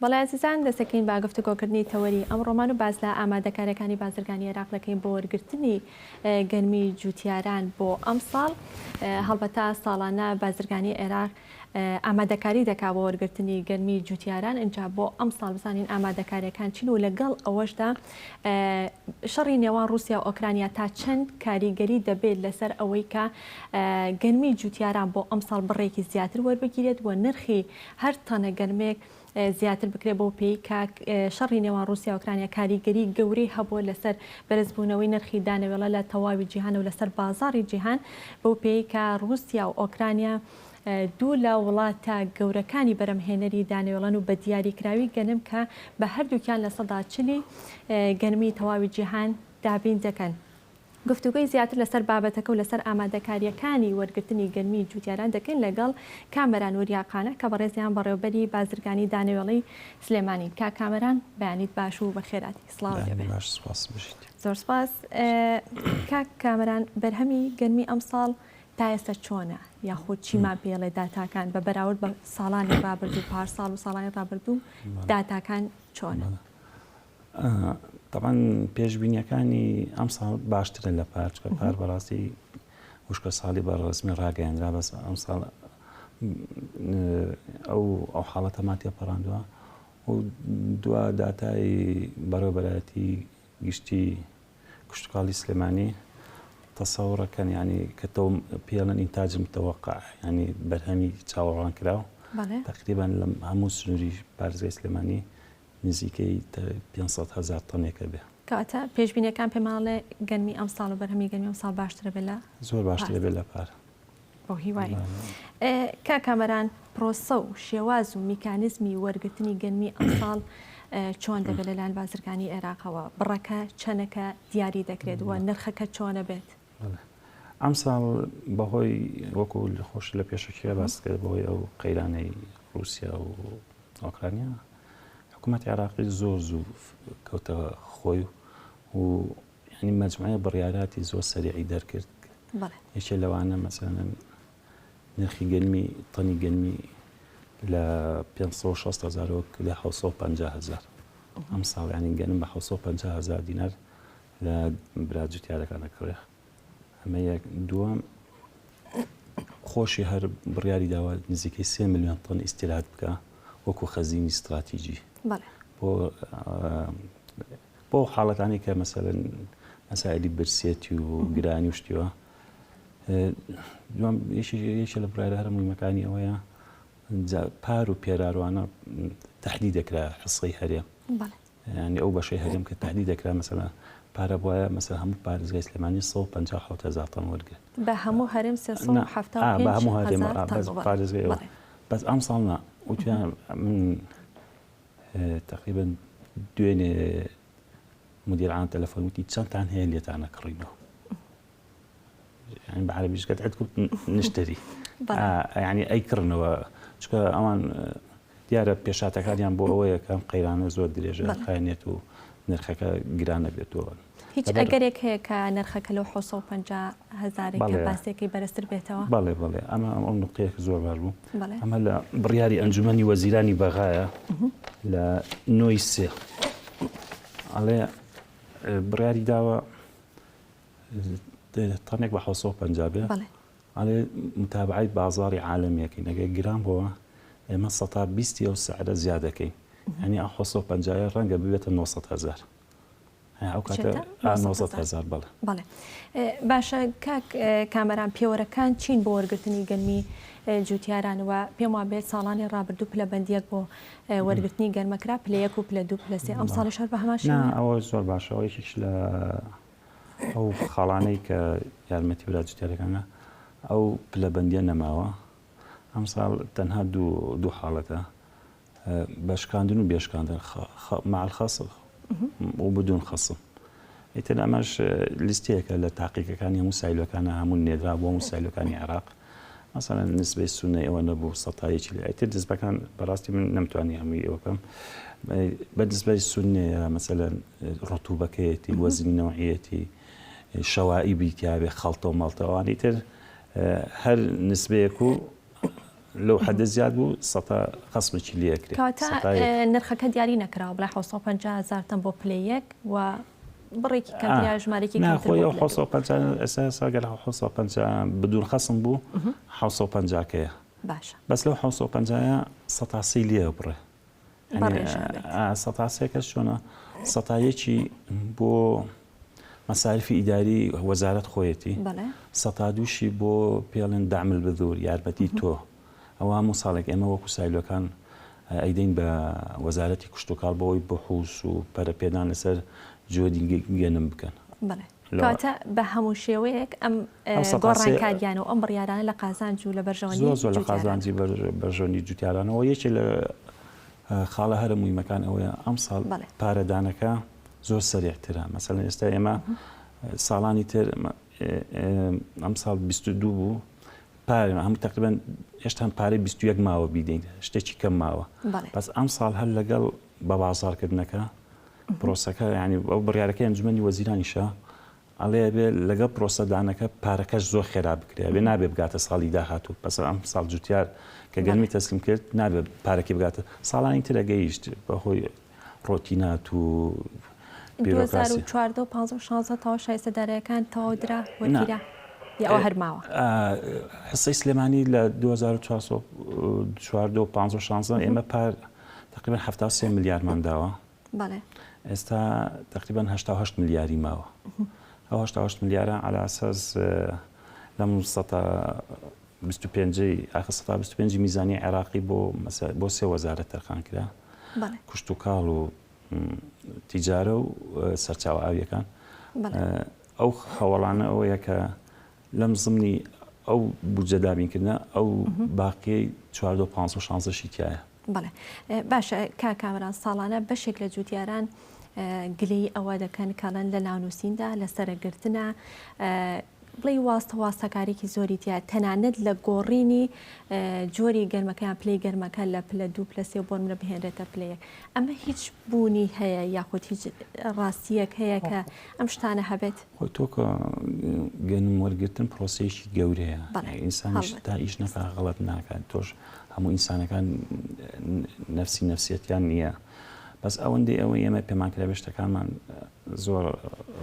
بەڵێ ئازیزان دەستەکەین بە گفتوگۆکردنی تەوەری ئەمڕۆمان و باس لە ئامادەکاریەکانی بازرگانی عێراق دەکەین بۆ وەرگرتنی گەنمی جوتیاران بۆ ئەمساڵ هەڵبەتە ساڵانە بازرگانی عێراق ئامادەکاری دەکا بۆ وەرگرتنی گەنمی جوتیاران ئینجا بۆ ئەمساڵ بزانین ئامادەکاریەکان چین و لەگەڵ ئەوەشدا شەڕی نێوان رووسیا و ئۆکرانیا تا چەند کاریگەری دەبێت لەسەر ئەوەی کە گەنمی جوتیاران بۆ ئەمساڵ بڕێکی زیاتر وەربگیرێت و نرخی هەر تەنە گەنمێک زیاتر بکرێت بەو پێی کە شەڕی نێوان ڕووسیا و ئۆکرانیا کاریگەری گەورەی هەبووە لەسەر بەرزبوونەوەی نرخی دانەوێڵە لە تەواوی جیهان و لەسەر بازاڕی جیهان بەو پێی کە ڕووسیا و ئۆکرانیا دوو لە وڵاتە گەورەکانی بەرەمهێنەری دانەوێڵەن و بە دیاریکراوی گەنم کە بە هەردووکیان 40% گەنمی تەواوی جیهان دابین دەکەن. گفتوگۆی زیاتر لەسەر بابەتەکە و لەسەر ئامادەکارییەکانی وەرگرتنی گەنمی جوتیاران دەکەین لەگەڵ کامەران وریا قانع کە بەڕێزیان بەڕێوەبەری بازرگانی دانەوێڵەی سلێمانین. کاک کامەران بەیانیت باش و بەخێرهاتی. سڵاوت لێ بێ. باش سپاس بژیت. زۆر سپاس. کاک کامەران بەرهەمی گەنمی ئەمساڵ تا ئێستا چۆنە یاخود چیمان پێڵێ داتاکان بە بەراورد بە ساڵانی ڕابردوو پارساڵ و ساڵانی ڕابردوو داتاکان چۆنە؟ تەبعەن پێشبینیەکانی ئەمساڵ باشترە لە پار چکە پار بەڕاستی وشکە ساڵی بە ڕسمی ڕاگەیاندرا بەس ئەمساڵ ئەو ئەو حاڵەتەمان تێپەڕاندووە و دوا داتای بەڕێوەبەرایەتی گشتی کشتتوکاڵی سلێمانی تەسەوڕەکەن ینی کە تۆ پێڵەن ئینتاج متەوەقع ینی بەرهەمی چاوەڕوان کراو تقریبا لە هەموو سنووری پارێزگای سلێمانی نزیکەی 500 هەزار تەنێکە بێ. کەواتە پێشبینیەکان پێمان ئەڵێ گەنمی ئەمساڵ و بەرهەمی گەنمی ئەمساڵ باشترە بێ لە زۆر باشترە بێ لە پار. بەو هیوای. کاک کامەران پرۆسە و شێواز و میکانیزمی وەرگرتنی گەنمی ئەمساڵ چۆن دەبێت لەلایەن بازرگانی عێراقەوە؟ بڕەکە چەنەکە دیاری دەکرێت و نرخەکە چۆنە بێت؟ ئەمساڵ بەهۆی وەکو خۆش لە پێشەکیە باس کرد بەهۆی ئەو قەیرانەی رووسیا و ئۆکرانیا حکوومەتی عێراقی زۆر زوو کەوتە خۆی و ینی مەجموعەیە بڕیاراتی زۆر سەریعی دەرکرد یەکێ لەوانە مەسەلەن نرخی گەنمی تەنی گەنمی لە 560 هزارەوە کردە 750 هزار ئەم ساڵ ینی گەنم بە 750 هزار دینار لە برا جوتیارەکان دەکڕێ ئەمە یەک دووەم خۆشی هەر بڕیاری داوە نزیکەی سێ ملیۆن تەن ئیستیراد بکە وەکو خەزینی ستراتیجی بۆ بۆ حاڵەتانی کە مەسەلەن مەسایلی برسێتی و گرانی و شتیوە دوام یەکێ لە بڕیارە هەرە مهمەکانی ئەوەیە پار و پێراروانە تهدید دەکرا حسەی هەرێم یانی ئەو بەشەی هەرێم کە تەهدید دەکرا مەسەلەن پارە بوایە مەسەلەن هەموو پارێزگای سلێمانی 157 هەزار تەن وەرگرت. بە هەموو هەرێم 375 بە هەموو هەرێم بەس پارێزگای ئەو بەس ئەمساڵ نا وتیان من تقریبا دوێنێ مدیر عام تەلەفۆن وتی چەندتان هەیە لێتانە کڕینەوە يعني بە عەرەبیش قد عندكم نشتري يعني ئەیکڕنەوە چکە ئەوان دیارە پێشاتەکانیان بۆ ئەوەیە کە ئەم قەیرانە زۆر درێژە خایەنێت و نرخەکە گرانە بێتەوە. هیچ ئەگەرێک هەیە کە نرخەکە لەو 750 هەزارێک کە باسێکی بەرزتر بێتەوە؟ بەڵێ بەڵێ ئەمە ئەم نقطەیەک زۆر باش بوو ئەمە لە بڕیاری ئەنجومەنی وەزیرانی بەغایە لە نۆی سێ ئەڵێ بڕیاری داوە تەنێک بە 750 بێ ئەڵێ متابعەی بازاڕی عالەمی ئەکەین ئەگەر گران بۆوە ئێمە سەتا بیستی ئەو سعرە زیاد دەکەین یانی ئەو 750 ڕەنگە ببێتە 900 هەزار ئەو کاتە 900 هەزار بەڵێ بەڵێ باشە کاک کامەران پێوەرەکان چین بۆ وەرگرتنی گەنمی جوتیاران و پێم وا بێت ساڵانی ڕابردوو پلەبەندیەک بۆ وەرگرتنی گەنمەکرا پلە یەک و پلە دوو پلە سێ ئەم ساڵیش هەر بە هەمان شێوە ئەوە زۆر باشە ئەوە یەکێکش لە ئەو خاڵانەی کە یارمەتی برا جوتیارەکانە ئەو پلەبەندیە نەماوە ئەمساڵ تەنها دوو دوو حاڵەتە بە شکاندن و بێشکاندن مع الخصم و بدون خصم ئیتر ئەمەش لیستەیەکە لە تاقیکەکانی هەموو سایلۆکانە هەموو نێدرا بۆ هەموو سایلۆکانی عێراق مەسەلەن نسبەی سوننەی ئەوە نەبوو سەتایەکی لە ئیتر نسبەکان بەڕاستی من نەمتوانی هەمووی ئەوە بکەم بە نسبەی سوننەیە مەسەلەن ڕتوبەکەیەتی وەزنی نەوعیەتی شەوایی بیتیاێ خەڵتە و مەڵتە ئەوانی تر هەر نسبەیەک و. لەو حەدە زیاد بوو سەتا خەسمێکی لێ ئەکرێ. کەواتە نرخەکە دیاری نەکراوە بڵێ 750 هەزار تەن بۆ پلە یەک و بڕێکی کەمتر یا ژمارەیەکی کەمتر بۆ پلە دوو. نا خۆی ئەو 750 ئێستا ئێستا گەر 750 بدون خەسم بوو 750 کەیە. باشە. بەس لەو 750 سەتا سێی لێ ئەبڕێ. سەتا سێکەش چۆنە سەتا یەکی بۆ مەسارفی ئیداری وەزارەت خۆیەتی سەتا دووشی بۆ پێڵێن دەعمل بذور یارمەتی تۆ ئەوە هەموو ساڵێک ئێمە وەکو سایلۆکان ئەیدەین بە وەزارەتی کشتتوکاڵ بۆی بحوس و پەرەپێدان لەسەر جۆری گەنم بکەن. کەواتە بە هەموو شێوەیەک ئەم گۆڕانکاریانە و ئەم بڕیارانە لە قازانج و لە بەرژەوەندی زۆر زۆر لە قازانجی بەرژەوەندی جوتیارانەوە یەکێ لە خاڵە هەرە مویمەکان ئەوەیە ئەمساڵ پارەدانەکە زۆر سەریعترە مەسەلەن ئێستا ئێمە ساڵانی تر ئەمساڵ 22 بوو پارە هەموو تقریبا هێشتا پارەی 21 ماوە بیدەین شتێکی کەم ماوە بەس ئەمساڵ هەر لەگەڵ بە بازاڕکردنەکە پرۆسەکە یانی ئەو بڕیارەکەی ئەنجومەنی وەزیرانیشە ئەڵێ ئەبێ لەگەڵ پرۆسەدانەکە پارەکەش زۆر خێرا بکرێ ئەبێ نابێ بگاتە ساڵی داهاتوو پس ئەم ساڵ جوتیار کە گەنمی تەسلیم کرد نابێ پارەکەی بگاتە ساڵانی ترە گەیشت بەهۆی ڕۆتینات و بیرۆکراسی. 2014 و 15 و 16 تەواو شایستە دارایەکان تەواو درا وەرگیرا یا ئەوە هەر ماوە؟ حسەی سلێمانی لە 2014 و 15 و 16 ئێمە پار تقریبا 73 ملیارمان داوە بەڵێ ئێستا تقریبا 88 ملیاری ماوە ئەو 88 ملیارە على اساس لەم سەتا 25 ئاخر سەتا 25 میزانی عێراقی بۆ بۆ سێ وەزارەت تەرخان کرا کشتوکاڵ و تیجارە و سەرچاوە ئاویەکان ئەو هەوڵانە ئەوەیە کە لەم زمنی ئەو بودجە دابینکردنە ئەو باقیەی چواردە و پانزە و شانزەشی تیایە. بەڵێ باشە کاک کامەران ساڵانە بەشێک لە جوتیاران گلەیی ئەوە دەکەن کەڵێن لە ناونووسیندا لە سەرەگرتنە بڵێ واستە واستەکارێکی زۆری تیا تەنانەت لە گۆڕینی جۆری گەرمەکەیان پلەی گەرمەکە لە پلە دوو پلە سێ بۆن منە بهێنرێتە پلەیەک ئەمە هیچ بوونی هەیە یاخود هیچ ڕاستیەک هەیە کە ئەم شتانە هەبێت؟ خۆی تۆ کە گەنم وەرگرتن پرۆسەیەکی گەورەیە ئینسانیش تا ئیش نەکا غەڵەت ناکات تۆش هەموو ئینسانەکان نەفسی نەفسیەتیان نییە بەس ئەوەندەی ئەوەی ئێمە پێمان کرا شتەکانمان زۆر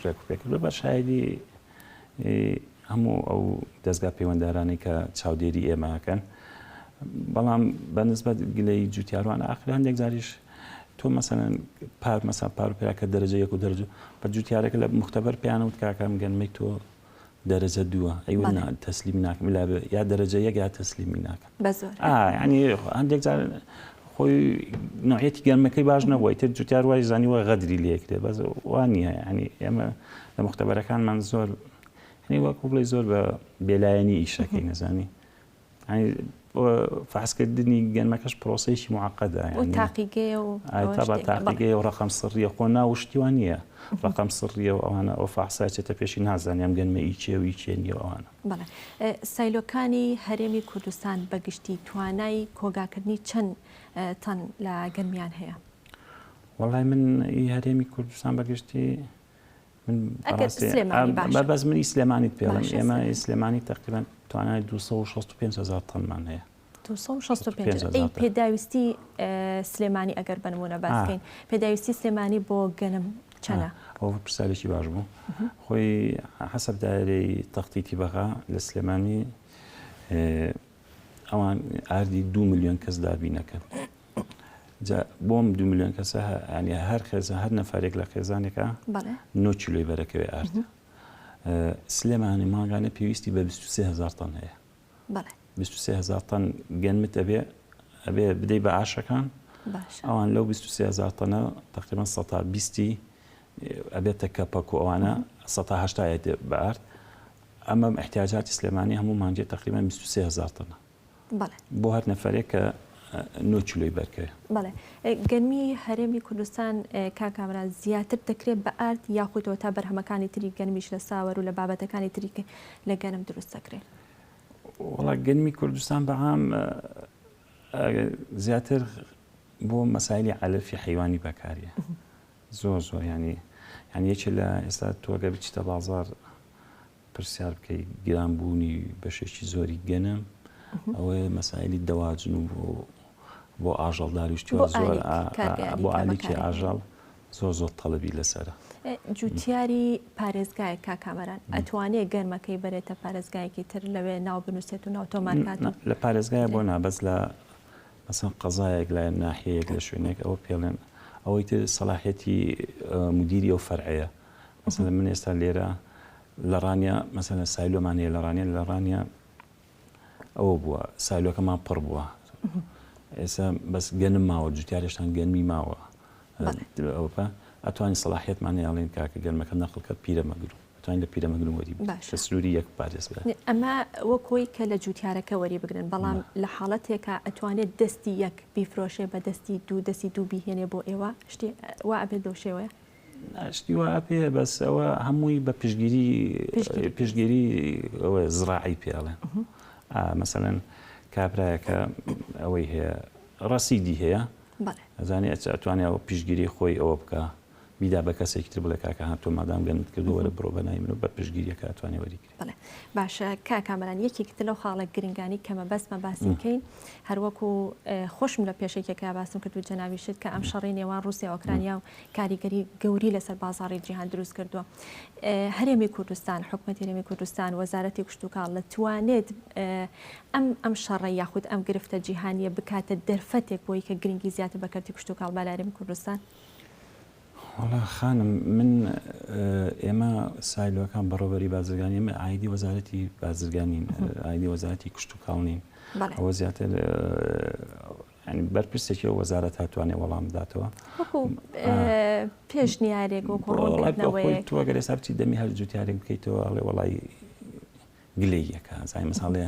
ڕێک و پێک کرد بە شایدی هەموو ئەو دەزگا پەیوەندارانەی کە چاودێری ئێمەکەن بەڵام بە نسبەت گلەی جوتیاروان ئاخر هەندێک جاریش تۆ مەسەلەن پار مەسا پار پێرا کە دەرەجە یەک و دەرەجە بە جوتیارەکە لە مختبەر پێیان وت کاکە ئەم گەنمەی تۆ دەرەجە دووە ئەی وت نا تەسلیمی ناکەم لا بێ یا دەرەجە یەک یا تەسلیمی ناکەم بەزۆر ئا یعنی هەندێک جار خۆی نوعیەتی گەنمەکەی باش نەبووە ئیتر جوتیار وای زانیوە غەدری لێکرێ بەس وا نییە یعنی ئێمە لە مختبەرەکانمان زۆر یعنی وەکو بڵێ زۆر بە بێلایەنی ئیشەکەی نەزانی فەحسکردنی گەنمەکەش پرۆسەیەکی معقدە و تاقیگەیە و تابا تاقیگەیە و ڕقم سڕیە خۆ ناو شتی وان نییە ڕقم سڕیە و ئەوانە ئەو فەحسا چێتە پێشی نازانانی ئەم گەنمە ئی چێ و ئی چێ نییە ئەوانە. بەڵێ سایلۆکانی هەرێمی کوردستان بە گشتی توانای کۆگاکردنی چەند تەن لە گەنمیان هەیە؟ وەڵای من ئی هەرێمی کوردستان بە گشتی من ئەگەر سلێمانی باشە. بەس من ئی سلێمانیت پێ ئەڵێم ئێمە ئی سلێمانی تقریبا توانای 265 هزار تەنمان هەیە. 265 ئەی پێداویستی سلێمانی ئەگەر بە نموونە باس بکەین پێداویستی سلێمانی بۆ گەنم چەنە؟ ئەو پرسیارێکی باش بوو خۆی حەسەب دایرەی تەختیتی بەغا لە سلێمانی ئەوان ئاردی دو ملیۆن کەس دابینەکەن جا بۆم دو ملیۆن کەسە ینی هەر خێزان هەر نەفرێک لە خێزانێکە نۆ کیلۆی بەرەکەوێ ئارد سلێمانی مانگانە پێویستی بە 23 هزار تەن هەیە 23 هزار تەن گەنمت ئەبێ ئەبێ بدەی بە ئاشەکان ئەوان لەو 23 هزار تەنە تقریبا 120 ئەبێتە کەپەک و ئەوانە 180 بە ئارد ئەمە احتیاجاتی سلێمانی هەموو مانگێ تقریبا 23 هزار تەنە بەڵێ. بۆ هەر نەفەرێک کە نۆ کیلۆی بەرکەوێ. بەڵێ. گەنمی هەرێمی کوردستان کاک کامەران زیاتر دەکرێت بە ئارد یاخود تا بەرهەمەکانی تری گەنمیش لە ساوەر و لە بابەتەکانی تری لە گەنم دروست دەکرێت؟ وەڵا گەنمی کوردستان بە عام زیاتر بۆ مەسایلی عەلەفی حەیوانی بەکاریە زۆر زۆر ینی یعنی یەکێ لە ئێستا تۆگە بچیتە بازار پرسیار بکەی گران بوونی بەشێکی زۆری گەنم. ئەوەیە مەسایلی دەواجن و بۆ بۆ ئاژەڵداری شتی وا زۆر بۆ ئالیکی ئاژەڵ زۆر زۆر تەڵەبی لەسەرە. جوتیاری پارێزگایەک کاک کامەران ئەتوانێ گەرمەکەی بەرێتە پارێزگایەکی تر لەوێ ناو بنووسێت و ناو تۆمار کات و؟ لە پارێزگایە بۆ نا بەس لە مەسەن قەزایەک لە ناحیەیەک لە شوێنێک ئەوە پێڵێن ئەوەی تر سەلاحیەتی مدیری ئەو فەرعەیە مەسەلەن من ئێستا لێرە لە ڕانیە مەسەلەن سایلۆمان هەیە لە ڕانیە لە ڕانیە ئەوە بووە سایلۆکەمان پڕ بووە ئێستا بەس گەنم ماوە جوتیارێشتان گەنمی ماوە ئەوپە ئەتوانی سەلاحیەتمان هەیە کاکە گەنمەکە نەقڵکە پیرەمەگرو ئەتوانین لە پیرەمەگرون وەری باشە سنووری یەک پارێزگا ئەمە وەکۆی کە لە جوتیارەکە وەری بگرن بەڵام لە حاڵەتێکا ئەتوانێت دەستی یەک بیفرۆشێ بە دەستی دوو دەستی دوو بیهێنێ بۆ ئێوە شتی وا ئەبێت بەو شێوەیە شتی وا ئەبێ بەس ئەوە هەمووی بە پشگیری پشگیری ئەوە زراعی پێڵێن مەسەلەن کابرایەکە ئەوەی هەیە ڕەسیدی هەیە ئەزانی ئەتوانێ ئەوە پشگیری خۆی ئەوە بکە بیدا بە کەسێکی تر بڵێ کاکە هات تۆ مادام گەنمت کردو وەرە بڕۆ بە ناوی من و بە پشتگیریەکە ئەتوانێ وەریگرێ. بەڵێ باشە کاک کامەران یەکێکی تر لەو خاڵە گرنگانی کە مەبەستمە باسی بکەین هەروەکو خۆشم لە پێشەکیەکە باسم کرد و جەنابیشت کە ئەم شەڕی نێوان ڕووسیا ئۆکرانیا و کاریگەری گەوری لەسەر بازاڕی جیهان دروست کردووە هەرێمی کوردستان حکومەتی هەرێمی کوردستان وەزارەتی کشتوکاڵ لە توانێت ئەم ئەم شەڕە یاخود ئەم گرفتە جیهانیە بکاتە دەرفەتێک بۆی کە گرنگی زیاتر بە کەرتی کشتوکاڵ با لە هەرێمی کوردستان؟ وەڵا خانم من ئێمە سایلۆکان بەڕێوەبەری بازرگانی ئێمە ئایدی وەزارەتی بازرگانین ئایدی وەزارەتی کشتوکاڵ نین ئەوە زیاتر بەرپرسێکی ئەو وەزارەت هاتوانێ وەڵام بداتەوە پێشنیارێک وەکو تۆ گەر ئێستا بچی دەمی هەر جوتیارێک بکەیتەوە ئەڵێ وەڵی گلەییەکە ئەزانی مەسەڵێ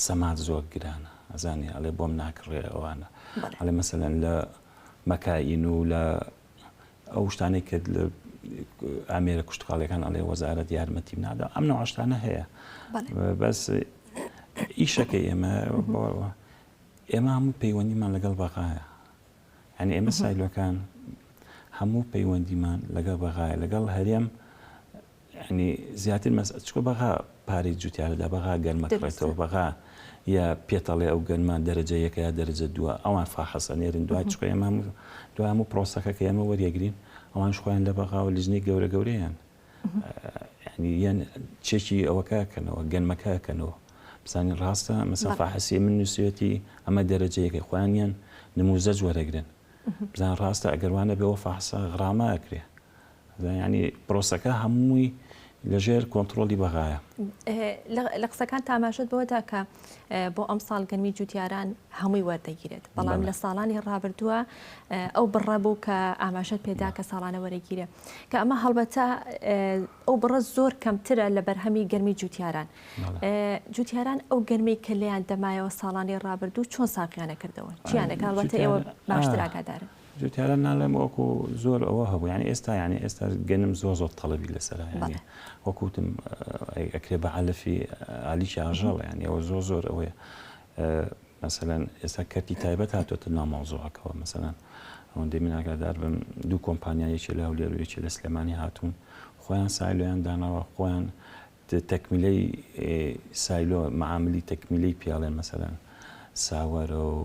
سەماد زۆر گرانە ئەزانی ئەڵێ بۆم ناکڕێ ئەوانە ئەڵێ مەسەلەن لە مەکائین و لە ئەو شتانەی کە لە ئامێرە کوشتتوکاڵیەکان ئەڵێ وەزارەت یارمەتیم نادا ئەم نەوەشتانە هەیە بەس ئیشەکەی ئێمە ئێمە هەموو پەیوەندیمان لەگەڵ بەغایە یعنی ئێمە سایلۆکان هەموو پەیوەندیمان لەگەڵ بەغایە لەگەڵ هەرێم یانی زیاتر مەس چکە بەغا پارەی جوتیارەدا بەغا گەرمە کڕێتەوە بەغا یا پێتەڵێ ئەو گەنمە دەرەجە یەکە یا دەرەجە دووە ئەوان فاحەسە نێرن دوای چکە ئێمە دوای هەموو پرۆسەکە کە ئێمە وەریەگرین ئەوانش خۆیان لە بەغاوە لیژنەی گەورە گەورەیان یعنی یان چێکی ئەوەکە کەنەوە گەنمەکە کەنەوە بزانین ڕاستە مەسەن فاحەسی من نووسێتی ئەمە دەرەجەیەکە خۆیانیان نموزەج وەرەگرن بزان ڕاستە ئەگەر وانە بێەوە فاحسە غرامە ئەکرێ یانی پرۆسەکە هەمووی لەژێر کۆنتڕۆڵی بەغایە. لە قسەکانتا ئاماژەت بەوە دا کە بۆ ئەمساڵ گەنمی جوتیاران هەمووی وەردەگیرێت، بەڵام لە ساڵانی ڕابردووە ئەو بڕە بوو کە ئاماژەت پێدا کە ساڵانە وەرەگیرێ کە ئەمە هەڵبەتە ئەو بڕە زۆر کەمترە لە بەرهەمی گەرمی جوتیاران. جوتیاران ئەو گەرمەی کە لێیان دەمایەوە ساڵانی ڕابردوو چۆن ساغیانە کردەوە؟ چیانەکە هەڵبەتە ئێوە باشتر ئاگادارن. جوتیاران ناڵێم وەکو زۆر ئەوە هەبوو یعنی ئێستا یعنی ئێستا گەنم زۆر زۆر تەڵەبی لەسەرە یعنی وەکوتم ئەکرێ بە عەلفی ئالیکی ئاژەڵ یعنی ئەوە زۆر زۆر ئەوەیە مەسەلەن ئێستا کەرتی تایبەت هاتۆتە ناو مەوزوعەکەوە مەسەلەن ئەوەندەی من ئاگادار بم دوو کۆمپانیا یەکێ لە هەولێر و یەکێ لە سلێمانی هاتوون خۆیان سایلۆیان داناوە خۆیان تەکمیلەی سایلۆ معاملی تەکمیلەی پیاڵێن مەسەلەن ساوەرە و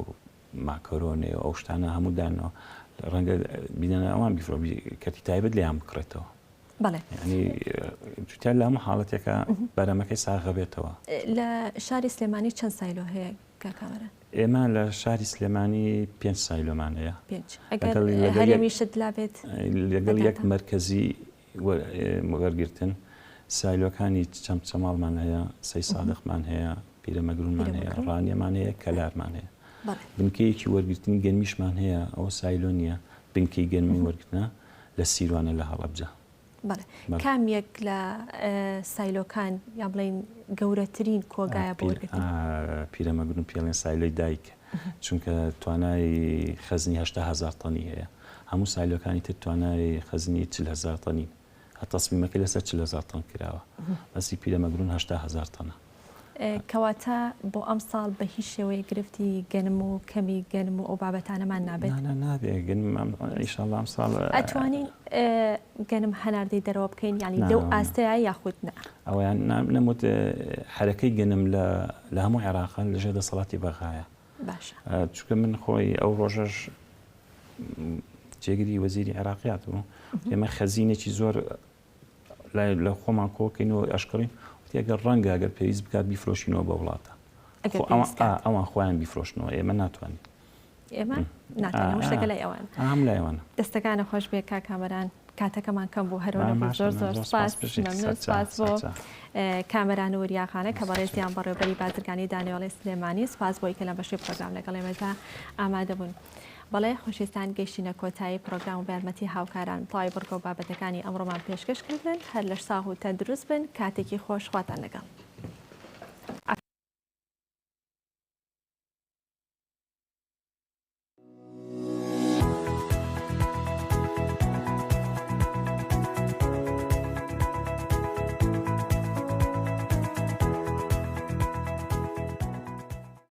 ماکەرۆنێ و ئەو شتانە هەموو دانەوە ڕەنگە بیدەنە ئەوان بیفرۆ کەرتی تایبەت لێیان بکڕێتەوە. بەڵێ. یعنی جوتیار لە هەموو حاڵەتێکە بەرەمەکەی ساغە بێتەوە. لە شاری سلێمانی چەند سایلۆ هەیە کاک کامەران؟ ئێمە لە شاری سلێمانی پێنج سایلۆمان هەیە. پێنج. ئەگەر هەرێمیشت لابێت؟ لەگەڵ یەک مەرکەزی وەرگرتن سایلۆکانی چەمچەماڵمان هەیە، سەی سادقمان هەیە، پیرەمەگرونمان هەیە، ڕانیەمان هەیە، کەلارمان هەیە. بنکەیەکی وەرگرتنی گەنمیشمان هەیە، ئەوە سایلۆ نییە، بنکەی گەنمی وەرگرتنە لە سیروانە لە هەڵەبجە. بەڵێ. کام یەک لە سایلۆکان یان بڵێین گەورەترین کۆگایە بۆ وەرگرتن؟ پیرەمەگرون پێڵێن سایلۆی دایک، چونکە توانای خەزنی 80 هەزار تەنی هەیە. هەموو سایلۆکانی تر توانای خەزنی 40 هەزار تەنین. تەسمیمەکەی لەسەر 40 هەزار تەن کراوە. بەسی پیرەمەگرون 80 هەزار تەنە. کەواتە بۆ ئەمساڵ بە هیچ شێوەیەک گرفتی گەنم و کەمی گەنم و ئەو بابەتانەمان نابێت؟ نا نا نابێ گەنم ئیشاڵڵا ئەمساڵ ئەتوانین گەنم هەناردەی دەرەوە بکەین یانی لەو ئاستەیە یاخود نا؟ ئەویان نەموت حرەکەی گەنم لە هەموو عێراقا لەژێر دەسەڵاتی بەغایە باشە چونکە من خۆی ئەو ڕۆژەش جێگری وەزیری عێراقیات بوو ئێمە خەزینێکی زۆر لای لە خۆمان کۆکەین و ئەشکڕین وتی ئەگەر ڕەنگە ئەگەر پێویست بکات بیفرۆشینەوە بە وڵاتە ئەوان خۆیان بیفرۆشنەوە ئێمە ناتوانین ئێمە ناتوانین شتەکە لای ئەوان هەم لای ئەوان دەستەکانە خۆش بێ کاک کامەران کاتەکەمان کەم بوو هەرۆنە زۆر زۆر سپاس مەمنون سپاس بۆ کامەران و وریاخانە کە بەڕێزیان بەڕێوبەری بازرگانی دانەوێڵەی سلێمانی سپاس بۆی کە لە بەشی پرۆگرام لەگەڵ ئێمەدا ئامادە بوون. بەڵێ خۆشویستان گەیشتینە کۆتایی پرۆگرام و بەیارمەتی هاوکاران تەواوی بڕگە و بابەتەکانی ئەمڕۆمان پێشکەش کردن هەر لەش ساغ و تەندروست بن کاتێکی خۆش خواتان لەگەڵ.